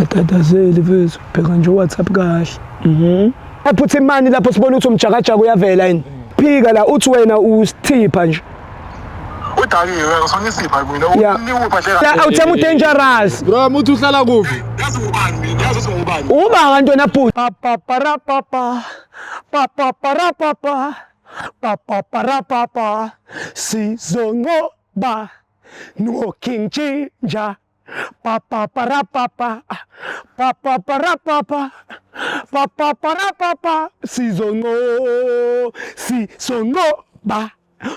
Atatazeli mfethu, bheka nje uWhatsApp kahle. Aphuthe imani lapho sibona ukuthi umjakajaka uyavela yini. Phika la uthi wena usithipha nje. Udakiwe usona isipha mina uniwupha hle. La awuthema udangerous. Bro, muthi uhlala kuphi? Yazi ubani mina, yazi ukuthi ngubani. Uba kanti wena bhuti. Pa pa para pa pa. Pa pa para pa pa. Pa pa para pa pa. Sizonqoba no King Ginger. Pa pa para pa pa. Pa pa para pa pa. Pa pa para pa pa. Sizonqo sizonqoba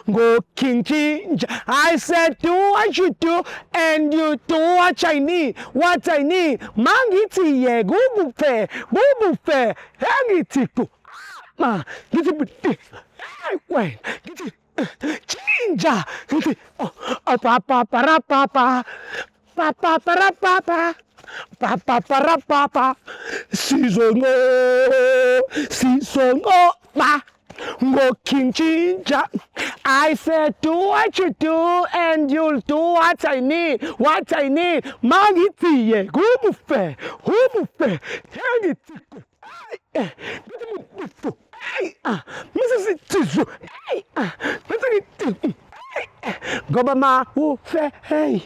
ngo King Ginger. I said do what you do and you do what I need. What I need. Mangithi yeka ubuphe, bubuphe. Engithi ku. Ma, ngithi buti. Hey wena, ngithi Ginger. Ngithi oh, oh, pa pa para pa pa. Pa pa para pa pa. Pa pa para pa pa. Sizonqo sizonqoba ngo King Ginger. I said do what you do and you'll do what I need. What I need. Mangithi ye kubufe, ubufe. Ngithi ku. Ay, ngithi mufu. Ay, ah, Mrs. Tizu. Ay, ah, ngithi ngithi. Ay, ngoba ma ufe hey.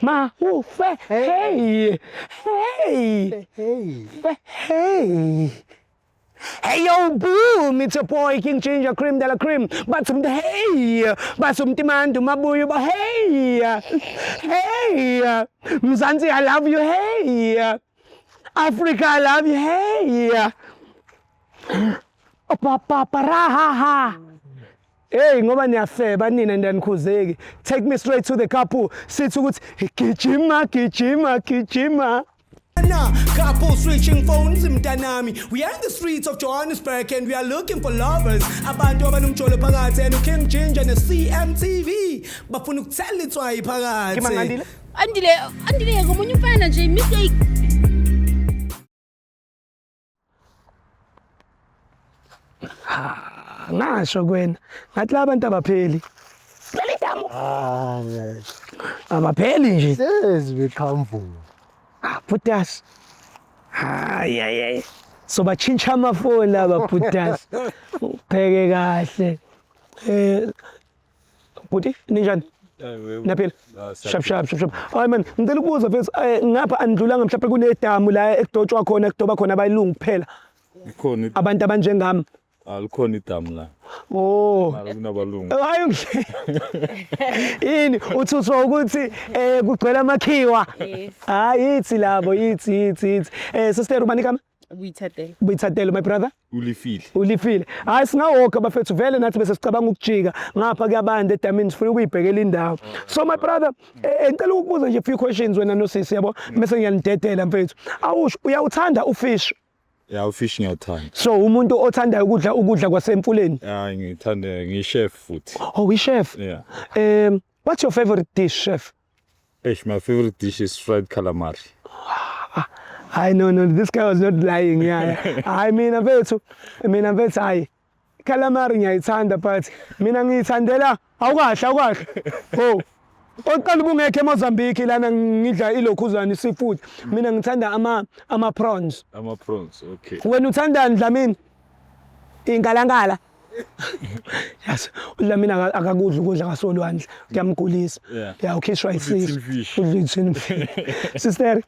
Ma ufe hey. Hey. Hey. Hey. Hey yo, boom! It's your boy King Ginger Cream de la Cream. But some hey, but some demand mabuyo ba hey, hey, Mzansi, I love you, hey, Africa, I love you, hey. Pa pa pa ra ha ha. Hey ngoba niyafeba nina ndanikhuzeki. Take me straight to the couple. Sithi ukuthi gijima gijima gijima. Na, couple switching phones mntanami. We are in the streets of Johannesburg and we are looking for lovers. Abantu abanomjolo phakathi and uKing Ginger ne-CMTV bafuna ukuthela itswayi phakathi. Kimangandile? Andile, Andile ngomunye umfana nje mistake. Ngasho kwena. Ngathi la bantu abapheli. Leli damu Ah, abapheli nje. sezibekhamvuka. Ah, putas. Hayi hayi hayi. So batshintsha amafoni laba putas. Upheke kahle. Buti ninjani? Naphila. Shap shap shap shap. Hayi man, ngicela ukubuza mfethu, ngapha anidlulanga mhlawumbe kunedamu la ekudotshwa khona ekudoba khona abayilungu kuphela. Likhona Abantu abanjengami. alikhona idamu la. Oh. Mara kunabalungu. Hayi ngihle. Yini uthuswa ukuthi kugcwele amakhiwa. Yes. Hayi yithi labo yithi yithi yithi. Sister ubani igama? Buyithathele. Buyithathelo my brother. Ulifile. Ulifile. Hayi singawoka bafethu vele nathi bese sicabanga ukujika ngapha kuyabanda edamini sifuna ukuyibhekela indawo. So my brother ngicela ukukubuza nje few questions wena nosisi yabo bese ngiyanidedela mfethu. Awusho uyawuthanda ufish? Ya ufish ngiyawuthanda. So umuntu othandayo ukudla ukudla kwasemfuleni. Ya ngithanda ngiyi-chef futhi. Oh, i-chef. Yeah. What's your favorite dish, chef? Eish, my favorite dish is fried calamari. I no no this guy was not lying yeah. Hayi mina mfethu mina mfethu hayi calamari ngiyayithanda but mina ngiyithandela awukahle awukahle. Oh. Oqala ubungekho eMozambique lana ngidla ilokhuzana seafood. Mina ngithanda ama prawns. Ama prawns, okay. Wena uthandani Dlamini? Inkalankala. Yes, uDlamini akakudla ukudla kwasolwandle, kuyamgulisa. Yeah. Yeah, ukhishwa Udla isisu. i-tin fish. Udla i-tin fish. Sister,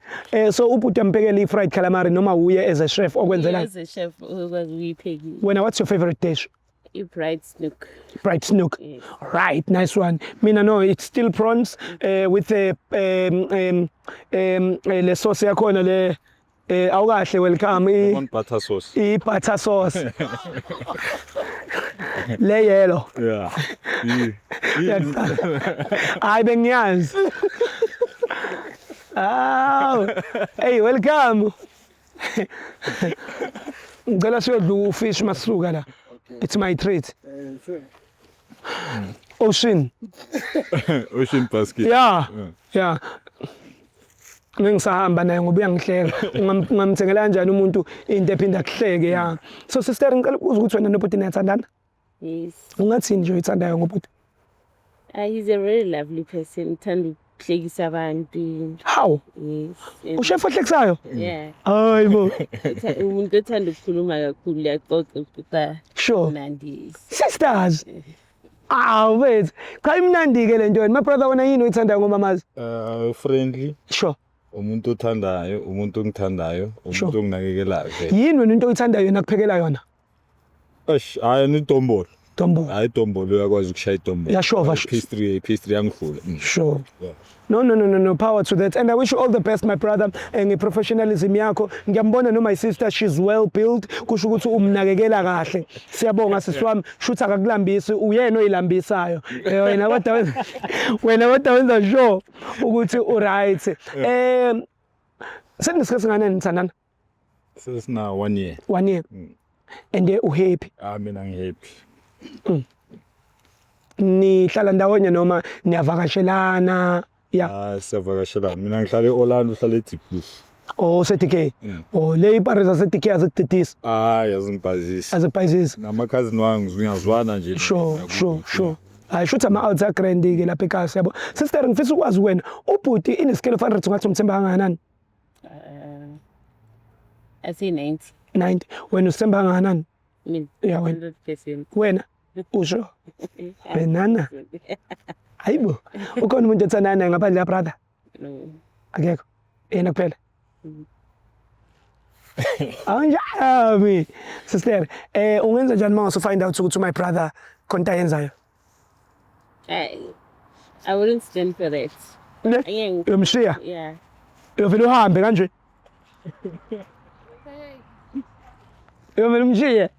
so ubhuti amphekele i-fried calamari noma uye as a chef okwenzela. As a chef ukwazi ukuyiphekile. Wena what's your favorite dish? I-bright snook. Bright snook. Yes. Right, nice one. Mina no, it's still prawns with the le sauce yakhona le awukahle welcome i Lemon butter sauce. i butter sauce. Le yellow. Yeah. Hayi bengiyazi. Aw. Hey, welcome. Ngicela siyodla ufish masuka la. It's my treat. Ocean. Ocean basket. Yeah. Yeah. Ngisahamba naye ngoba uyangihleka. Ungamthengela kanjani umuntu into ephinda kuhleke ya. So sister ngicela ukubuza ukuthi wena nobhuti niyathandana? Yes. Ungathini nje uyithandayo ngobhuti? He's a very lovely person. Thanda Ukuhlekisa abantu. How? Yes. Ushef ohlekisayo? Yeah. Hayibo. Umuntu othanda ukukhuluma kakhulu uyaxoxa uxoxa. Sure. Mnandi. Sisters. Awu wethu. Cha imnandi ke lento yena. My brother wena yini oyithandayo ngomamazi? Friendly. Sure. Umuntu othandayo, umuntu ongithandayo, Sure. umuntu onginakekelayo vele. Yini wena into oyithandayo yena kuphekela yona? Eish, hayi nidombolo. Dombo. Hayi idombolo uyakwazi ukushaya idombolo. Yashova. Pastry yangihlula. Sure. Yeah. No, no, no, no, no, power to that. And I wish you all the best, my brother. Nge-professionalism yakho. Ngiyambona no my sister, she's well built. Kusho ukuthi umnakekela kahle. Siyabonga sisi wami. Shuthi akakulambisi, uyena oyilambisayo. Wena kodwa wena kodwa wenza sure ukuthi u right. Seninesikhathi singanani nithandana? Sesina 1 year. 1 year. And u happy? Ah, mina ngihappy. Nihlala ndawonye noma niyavakashelana? Yeah. Ah, siyavakashelana. Mina ngihlala e-Orlando, uhlala eDiepkloof. Oh, se-DK. Oh, le iParis ase-DK azikudidisi. Hayi, azingibhazisi. Azikubhayizisi. Namakhazini wami ngiyazwana nje. Sure. Hayi, shuthi ama-outs agrand-ke lapha ekhaya, yabo. Sister, ngifisa ukwazi wena, ubhuti in a scale of 100 ungathi umthemba kangakanani? I say 90. 90. Wena usithemba kangakanani? Mina. Yeah, wena. 100%. Wena usho wenana? Hayibo, ukhona umuntu othandana naye ngaphandle ya brother? No. Akekho, yena kuphela. Awunjami sister, ungenza njani uma ngase find out ukuthi my brother khonto ayenzayo? I wouldn't stand for that. Ne? Angeke. Uyomshiya? Yeah. Uyovele uhambe kanje, uyovele umshiye?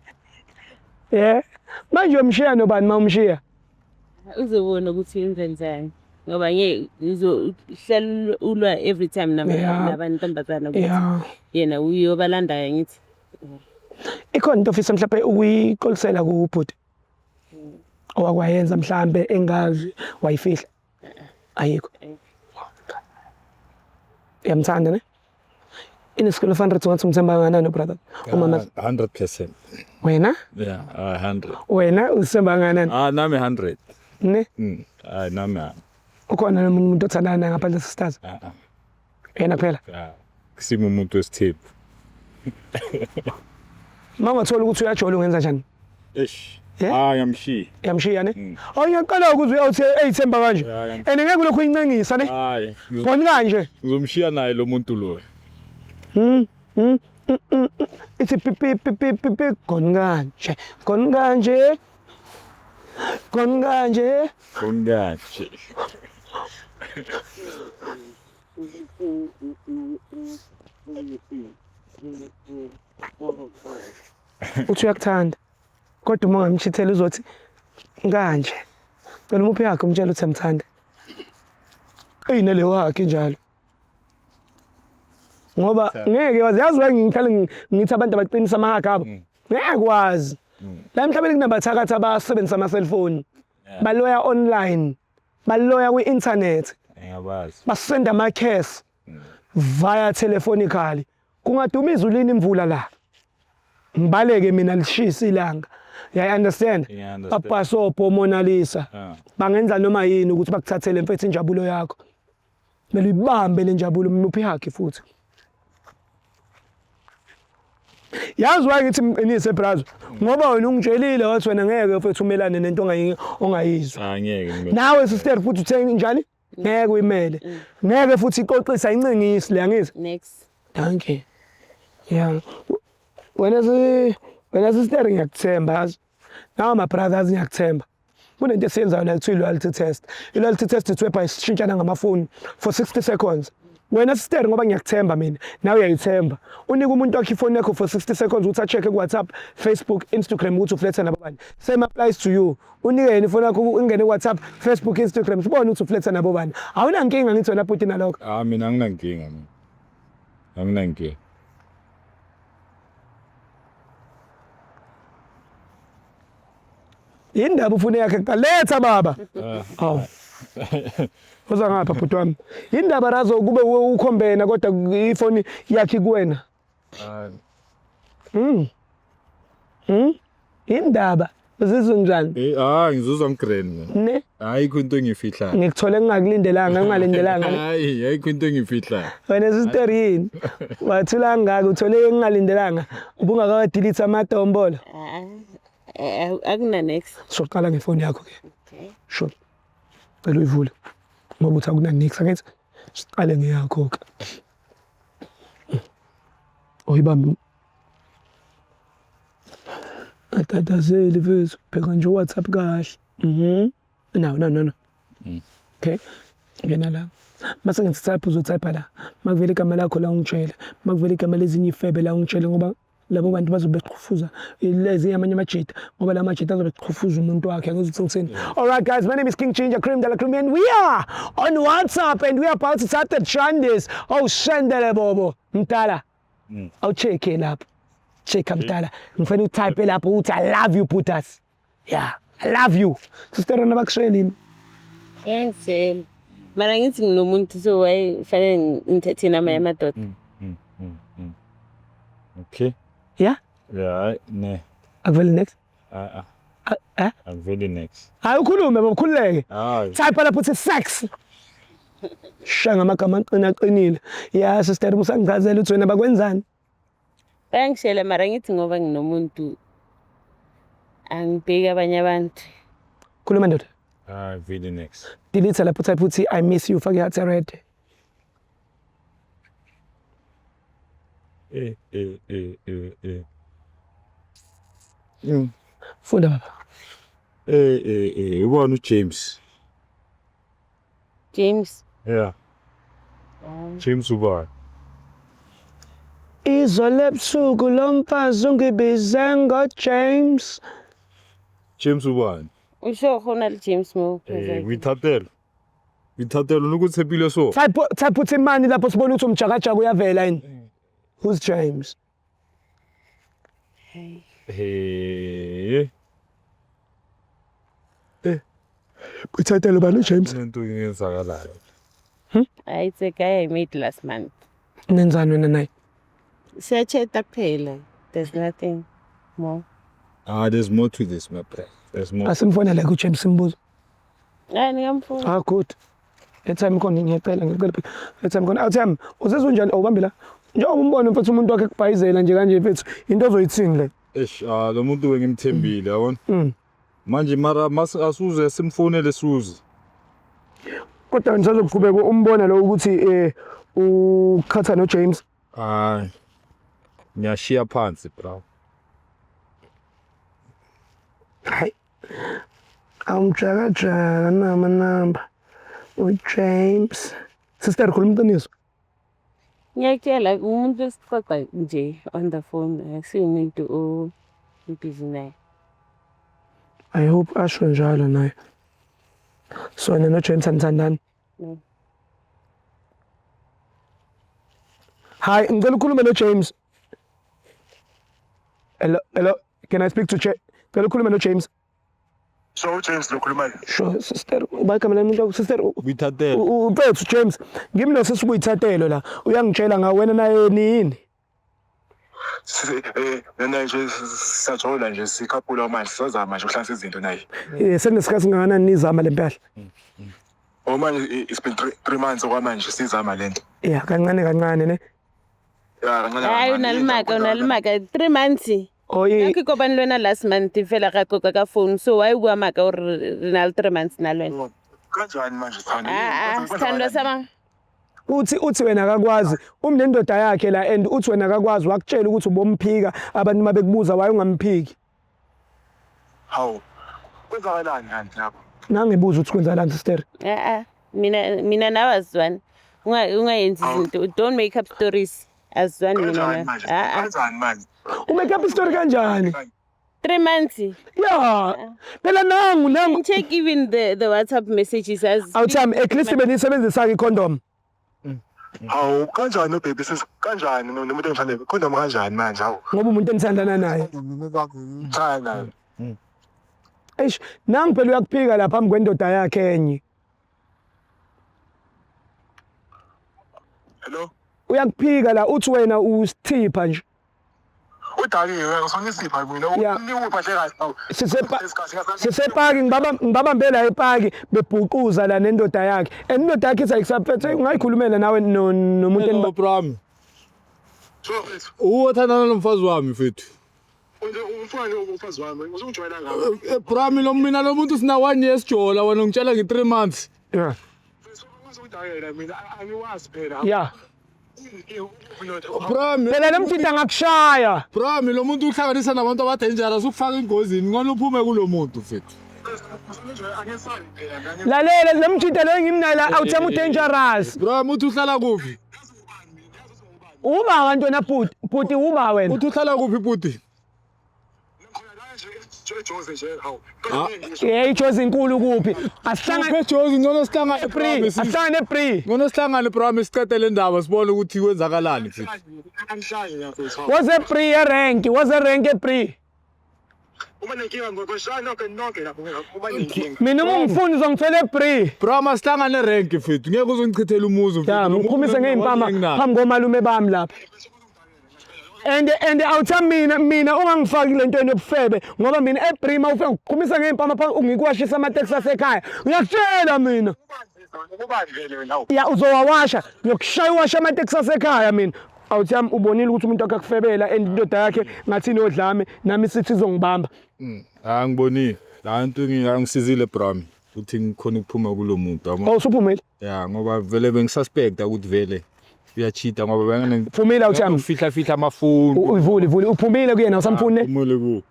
Yeah, manje uyomshiya nobani ma umshiya? Uzobona ukuthi wenza njani. Ngoba ngeke uzohlala ulwa every time nabantombazana ukuthi yena uyobalandayo ngithi. Ikhona into ofisa mhlawumbe ukuyixolisela kubhuti owakwayenza mhlambe engazi wayifihla? Ayikho. Uyamthanda ne? In a scale of 100 ungathi umthemba kangakanani brother, umama? 100%. Wena? Yeah, 100. Wena usithemba kangakanani? Ah, nami 100. Ne? Hayi, nami. Ukhona nomunye umuntu othandana naye ngaphandle, sisters? Ah ah. Yena kuphela? Ah. Kusimo umuntu wesithembu. Uma ungathola ukuthi uyajola ungenza njani? Eish. Yeah? Ah, ngiyamshiya. Yamshiya ne? Hayi, ngiyaqala ukuthi uyawuthi eyithemba kanje. Yeah. And ngeke ulokhu uyincengisa ne? Hayi. Khona kanje. Ngizomshiya naye lo muntu lo. Ithi pipi pipi pipi, khona kanje. Khona kanje. Khona kanje. Konganje. Uthi uyakuthanda. Kodwa uma ungamchithela uzothi kanje. Cela umuphi yakhe umtshela ukuthi emthanda. Eyinele wakhe njalo. Ngoba ngeke wazi, yazi wena, ngihlale ngithi abantu abaqinisa amahagi abo. Ngeke kwazi. La emhlabeni kunabathakathi abasebenzisa ama-cellphone. Baloya online. Baloya kwi-internet. Ngiyabazi. Basenda ama-curse via telephonically. Kungaduma izulu imvula la. Ngibaleke mina lishisa ilanga. Yeah, understand? Yeah, understand. Apasopo Mona Lisa. Ah. Bangenza noma yini ukuthi bakuthathele mfethu injabulo yakho. Kumele uyibambe le njabulo, muphi yakhe futhi. Yazi why ngithi mqinise, brazo? Ngoba wena ungitshelile wathi wena ngeke mfethu umelane nento ongayizwa. Ah, ngeke ngime. Nawe sister futhi uthe njani? Ngeke uyimele. Ngeke futhi ixoxisa incengisi le, angithi? Next. Thank you. Yeah. Wena sister ngiyakuthemba, yazi. Nawe my brothers ngiyakuthemba. Kunento esiyenzayo la kuthiwa i-loyalty test. I-loyalty test it's whereby sishintshana ngamafoni for 60 seconds. Wena sister, ngoba ngiyakuthemba mina, nawe uyayithemba. Unika umuntu wakhe ifoni yakho for 60 seconds ukuthi a-check ku WhatsApp, Facebook, Instagram ukuthi ufletha nabo bani. Same applies to you. Unike yena ifoni yakho ingene ku WhatsApp, Facebook, Instagram, sibone ukuthi ufletha nabo bani. Awunankinga ngithi wena bhuti nalokho? Ah, mina anginankinga mina. Anginankinga. Yindaba ufune yakhe kuqala? Letha baba. Hawu. Uza ngapha bhuti wami. Yindaba razo kube ukhombena kodwa ifoni yakhe kuwena? Ah. Yindaba. Uzizwa njani? Eh, ah, ngizuzwa ngigrand mina. Ne? Ayikho into engiyifihlayo. Ngikuthole ngingakulindelanga, ngingalindelanga. Hayi, ayikho into engiyifihlayo. Wena sister yini? Wathula kangaka uthole ngingalindelanga. Ubungakawadelete amadombolo. Ah, ah, akuna next. Soqala ngefoni yakho ke. Okay. Sure. Cela uyivule. Ngoba uthi akuna niks angithi siqale ngeyakho ke. Oyibambe. Atatazeli mfethu, bheka nje uWhatsApp kahle. No, no, no, no. Okay. Ngena la. Mase ngithi type uzotype la. Makuvela igama lakho la ungitshele. Makuvela igama lezinye ifebe la ungitshele ngoba labo bantu bazobe beqhufuza lezi amanye amajita ngoba la majita azobe eqhufuza umuntu wakhe angizwa ukuthi ngithini. All right guys, my name is King Ginger Cream de la Cream and we are on WhatsApp and we are about to start the trendis. Oh shendele bobo. Mdala. Awucheck lapho. Check mdala. Ngifuna utype lapho uthi I love you Putas. Yeah, I love you. Sister wena bakushayela yini? Ngiyangitshela. Mara ngithi nginomuntu so why fanele ngithethe namanye amadoda. Okay. Yeah? Yeah, ne. Akuveli next. Ah, ah. Ah, eh? Akuveli next. Hayi ukhulume baba khululeke. Hayi. Type lapho uthi sex. Shaya ngamagama aqina aqinile. Yeah, sister usangichazela ukuthi wena bakwenzani? Bayangishela mara ngithi ngoba nginomuntu angibheki abanye abantu. Khuluma ndoda. Hayi, veli next. Delete lapho type uthi I miss you fake heart red. Eh, eh, eh, eh, eh. Funda baba. Eh, eh, eh, ubona uJames. James. Yeah. James ubani? Izolo ebusuku lo mfazi ungibize ngo-James. James ubani? Usho go na le James mo. Eh, uyithathela. Uyithathela nokuthi so. Type type uthi mani lapho sibona ukuthi umjakajaka uyavela yini? Who's James? Hey. Uyithathela bani uJames? Into engenzakalayo. It's a guy I met last month. Nenzani wena naye? Siyachata kuphela. There's nothing more. Ah, there's more to this, my brother. There's more. Asimfonele kuJames simbuzo. Hayi ningamfuna. Ah good. Airtime khona ngiyacela ngicela airtime khona. Awuthami uzizwa njani awubambe la? Njengoba umbona mfethu umuntu wakhe ekubhayizela nje kanje mfethu into ozoyithini le? Eish, ah lo muntu bengimthembile, yabona? Mm. Manje mara mas asuze simfonele suze. Kodwa ngisazoqhubeka umbona lo ukuthi eh ukhatha no James. Hayi. Ngiyashiya phansi, bro. Hayi. Awumjakajaka nama number. uJames. Sister khuluma iqiniso. Ngiyakutshela umuntu esixoxa nje on the phone akusiyo umuntu o-busy naye. I hope asho njalo naye. So wena no James anithandani? No. Hi, ngicela ukukhuluma no James. Hello, hello. Can I speak to James? Ngicela ukukhuluma no James. So uJames lo khulumayo. Sure, sister. Uba igama lami umuntu sister. Uyithathela. Mfethu James, ngimi sesibuyithathelo la. Uyangitshela ngawe wena naye nini? Eh nana nje siyathola nje sikhaphula manje sisazama nje ukuhlanganisa izinto naye. Eh sekunesikhathi singakanani nizama lempahla? Oh manje it's been 3 months okwamanje sizama lento. Yeah, kancane kancane ne. Ya kancane. Hayi unalimaka unalimaka 3 months. Oyi Ke kopane le wena last month fela ga qoqa ka phone so why o bua maaka o re re na le 3 months na le wena. Kanjani manje sithando? Ah ah sithandwa sama. uthi wena akakwazi umnendoda yakhe la and uthi wena akakwazi wakutshela ukuthi ubomphika abantu mabekubuza waye ungamphiki. Hawu. Kwenzakalani kanti lapho? Nangibuza ukuthi kwenzakalani sister. Ah ah mina nawe azizwani. Ungayenzi izinto don't make up stories. Azizwani mina Kanjani nawe. manje? Ah ah Kanjani manje? Umake up story kanjani? 3 months. Yeah. Phela nangu Check even the WhatsApp messages as awuthami at least benisebenzisa icondom. Hawu kanjani no baby sis kanjani no nomuntu engithanda condom kanjani manje hawu? Ngoba umuntu enithandana naye. Thanda. Eish, nangu phela uyakuphika lapha phambi kwendoda yakhe enye. Hello? Uyakuphika la uthi wena usithipha nje. Udakiwe usongisipha mina. Unikuphahle kahle. Sisepaki ngibabambe la epaki bebhuquza la nendoda yakhe. And indoda yakhe ithi ayikusaphethe ungayikhulumela nawe nomuntu Hello Bram. Uwathandana nomfazi wami mfethu. Umfana umfazi wami usungijwayela ngawe. Bram lo mina lo muntu sina 1 year sijola wena ungitshela nge 3 months. Yeah. Usungidakela mina angiwazi phela. Yeah. Bram Phela lo mthinta ngakushaya. Bram lo muntu uhlanganisa nabantu abadangerous ukufaka engozini ngcono uphume kulo muntu mfethu. Lalela lo mthinta lo engimnayo la awuthema udangerous. Bram uthi uhlala kuphi? Uba kanti wena bhuti, bhuti uba wena. Uthi uhlala kuphi bhuti? Hey ijozi inkulu kuphi? Asihlangane eJozi ngcono sihlangane pre, asihlangane pre. Ngcono sihlangane Bram siqede le ndaba sibone ukuthi kwenzakalani mfethu. Woze pre erank, woze rank pre. Uma nenkinga ngokushaya nonke nonke lapho uma nenkinga. Mina uma ungifuni uzongithola eBree. Bro masihlangane rank mfethu ngeke uzongichithela umuzi mfethu. Ya, ngikhumise ngey'mpama phambi komalume bami lapha. And awuthami mina ungangifaki le ntweni yobufebe ngoba mina eBree uma ufika ngikukhumisa ngey'mpama phambi ngikuwashisa amateksi asekhaya. Ngiyakutshela mina. Ya uzowawasha, ngiyokushaya uwashe amateksi asekhaya mina. Awuthami ubonile ukuthi umuntu wakhe akufebela and indoda yakhe ngathi inodlame nami sithi izongibamba. Ah ngibonile. La nto ngisizile Bram ukuthi ngikhona ukuphuma kulo muntu. Awusuphumile? Ya ngoba vele bengisuspecta ukuthi vele uyacheata ngoba bengane Phumile awuthami. Fihla fihla amafoni. Uvule vule uphumile kuyena usamfune. Phumile kuye.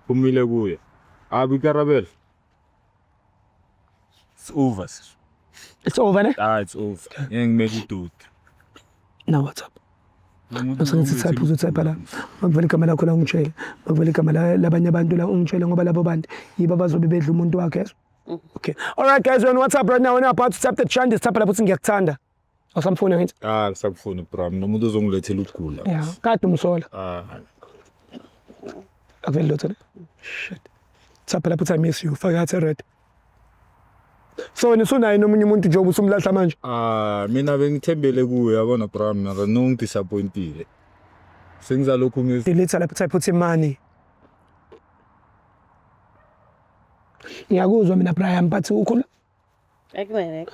Phumile kuye. Abi Karabel. It's over. It's over ne? Ah it's over. Ngeke ngimele idoti. Now what's up? Usengithi type uzotype la. Makuvela igama lakho la ungitshele. Makuvela igama labanye abantu la ungitshele ngoba labo bantu yibo abazobe bedla umuntu wakhe. Okay. All right guys, we're on WhatsApp right now. We're about to tap the chant. Tap lapho uthi ngiyakuthanda. Awusamfuni ngithi? Ah, ngisamfuni Bram. Nomuntu ozongilethela ukugula. Yeah, kade umsola. Ah. Akuveli lutho ne? Shit. Tap lapho uthi I miss you. Faka heart red. So wena usunaye nomunye umuntu njengoba usumlahla manje? Ah, mina bengithembele kuye yabona Bram, mara nongidisappointile. Sengizalokhu ngidelete lapho type uthi money. Ngiyakuzwa mina Brian but ukhulu. Akunene.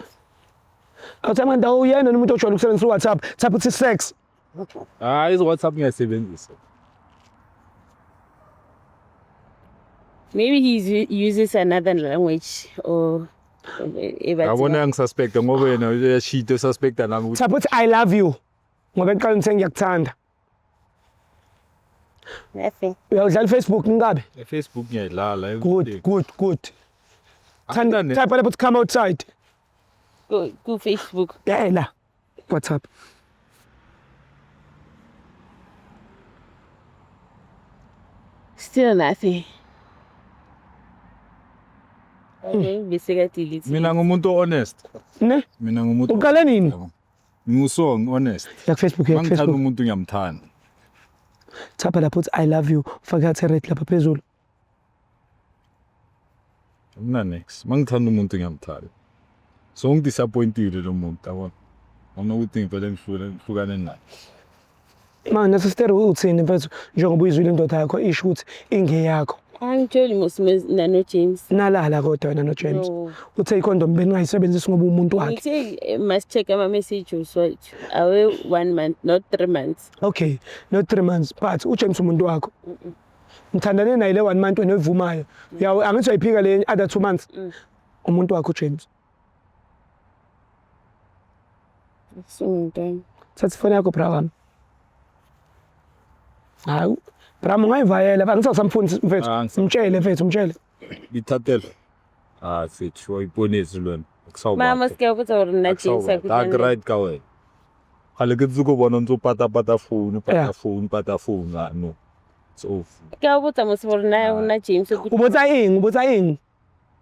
Awuthama ndawo uyena nomuntu ojwayele ukusebenzisa uWhatsApp, type uthi sex. Ah, izo WhatsApp ngiyasebenzisa. Maybe he uses another language or yabona ngisuspecta ngoba yena uyashita suspecta nami ukuthi type uthi I love you ngoba eqala ngithe ngiyakuthanda. Nothing. Uyawudlala Facebook ngingabe? Facebook ngiyayidlala. Good, good, good. Type lapho uthi come outside. Go ku Facebook. Yeah la. WhatsApp. Still nothing. Okay, bese delete. Mina ngumuntu honest. Ne? Mina ngumuntu. Uqale nini? Ngusong honest. Ya Facebook, ya Mangithanda Facebook. umuntu ngiyamthanda. Thapha lapho uthi I love you, faka heart red lapha phezulu. Mina next. Mangithanda umuntu ngiyamthanda. So ngidisappointile lo muntu yabona. Ngifuna ukuthi ngivele ngihlukane naye. Manje sister uthini mfethu njengoba uyizwile indoda yakho isho ukuthi ingeyakho. Angitsheli mos nano James. Nalala kodwa wena no James. No. Uthe icondom beningayisebenzisi ngoba umuntu wakhe. Ngithe must check ama messages wethu. Awe 1 month not 3 months. Okay, not 3 months but uJames umuntu wakho. Ngithandane naye le 1 month wena oyivumayo. Uyawe angithi uyayiphika le other 2 months. Umuntu wakho uJames. Sungudam. Thatha ifoni yakho bra wami. Hawu, bra ungayivayela angithi awusamfuni mfethu. Mtshele mfethu, mtshele. Ngithathele. Ah, mfethu, wayibonisa lona. Mama sike botsa gore nna James a Tak right ka wena. Gale ke tse go bona ntse o pata pata phone, pata phone, pata phone. Ah, no. It's off. Ke a botsa mos gore nna nna James O botsa eng? O botsa eng?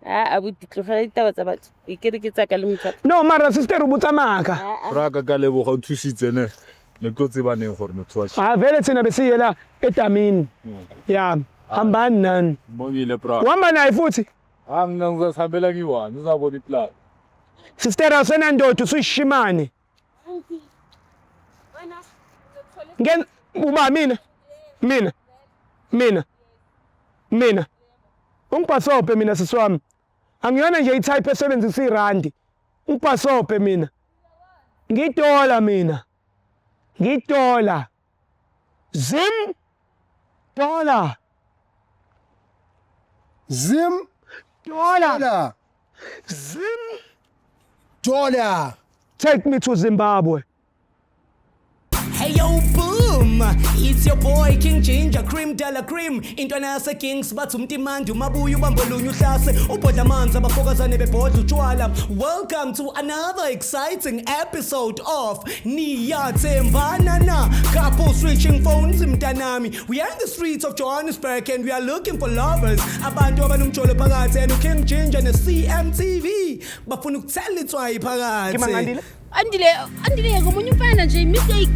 Ah, abuti tlogela ditaba tsa batho. E ke re ke tsaka le motho. No, mara sister o botsa maka. Bra ka ka leboga o thusitse ne. Ne tlo tseba neng gore motho wa Ah, vele thina besiyela edamini. Ya, hambani nani. Mbongile bra. Uhamba naye futhi. Ah, mina ngizasihambela ngiyi-one, uzabona iplani. Sister awusenandoda usuyishimane. Uba mina, mina, mina, mina. Ungibhasobhe mina, sisi wami. Angiyona nje i-type esebenzisa irandi. Ungibhasobhe mina. Ngidola mina. Ngidola. Zim dollar. Zim Dollar. dollar. Zim. Dollar. Take me to Zimbabwe. Hey yo, boom! It's your boy King Ginger Cream Della Cream. Intwana yase Kings bathi umtimandi umabuya ubambolunye uhlase ubhodla amanzi abafokazane bebhodla utshwala. Welcome to another exciting episode of Niyathembana Na. Couple switching phones, mntanami. We are in the streets of Johannesburg and we are looking for lovers. Abantu abanomjolo phakathi and King Ginger ne CMTV bafuna ukuthela itswayi phakathi. Kimangandile? Andile, Andile, ngomunye umfana nje, mistake.